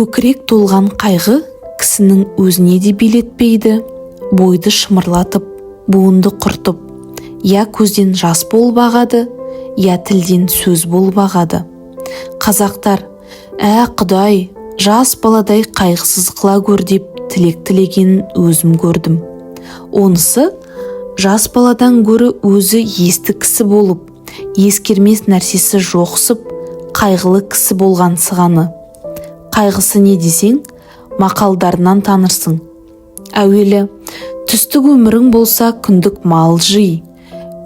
Көкірек толған қайғы кісінің өзіне де билетпейді, бойды шымырлатып, буынды құртып, я көзден жас болып ағады, я тілден сөз болып ағады. Қазақтар: «Ә, Құдай, жас баладай қайғысыз қыла көр», – деп тілек тілегенін өзім көрдім. Онысы жас баладан гөрі өзі есті кісі болып, ескермес нәрсесі жоқсып, қайғылы кісі болғансығаны. Қайғысы не десең, мақалдарынан танырсың. Әуелі: «Түстік өмірің болса, күндік мал жи,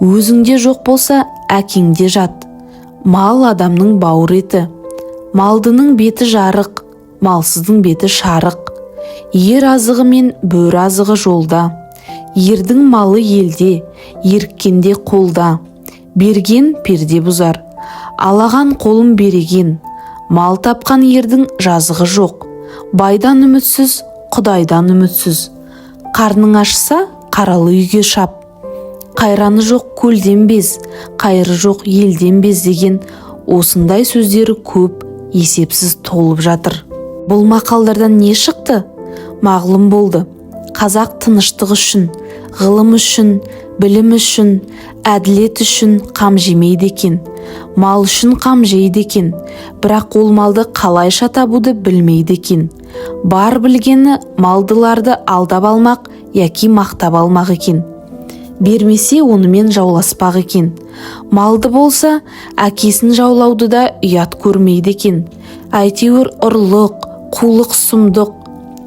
өзіңде жоқ болса, әкеңде жат. Мал – адамның бауыр еті. Малдының беті жарық, малсыздың беті шарық. Ер азығы мен бөрі азығы жолда. Ердің малы елде, еріккенде қолда. Берген перде бұзар, алаған қолын береген. Мал тапқан ердің жазығы жоқ. Байдан үмітсіз, Құдайдан үмітсіз. Қарның ашса, қаралы үйге шап. Қайраны жоқ көлден без, қайыры жоқ елден без», – деген осындай сөздері көп, есепсіз толып жатыр. Бұл мақалдардан не шықты? Мағлұм болды: қазақ тыныштық үшін, ғылым үшін, білім үшін, әділет үшін қам жемейді екен, мал үшін қам жейді екен. Бірақ ол малды қалайша табуды білмейді екен. Бар білгені малдыларды алдап алмақ яки мақтап алмақ екен, бермесе, онымен жауласпақ екен. Малды болса, әкесін жаулауды да ұят көрмейді екен. Әйтеуір, ұрлық, қулық, сұмдық,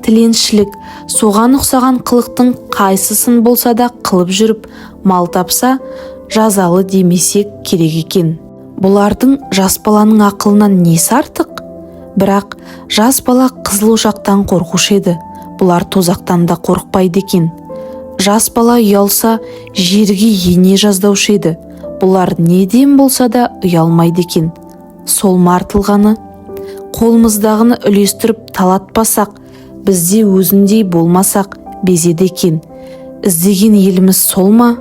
тіленшілік, соған ұқсаған қылықтың қайсысын болса да қылып жүріп мал тапса, жазалы демесек керек екен. Бұлардың жас баланың ақылынан несі артық? Бірақ жас бала қызыл ошақтан қорқушы еді, бұлар тозақтан да қорықпайды екен. Жас бала ұялса, жерге ене жаздаушы еді, бұлар неден болса да ұялмайды екен. Сол ма артылғаны? Қолымыздағыны үлестіріп талатпасақ, бізде өзіндей болмасақ, безеді екен. Іздеген еліміз сол ма?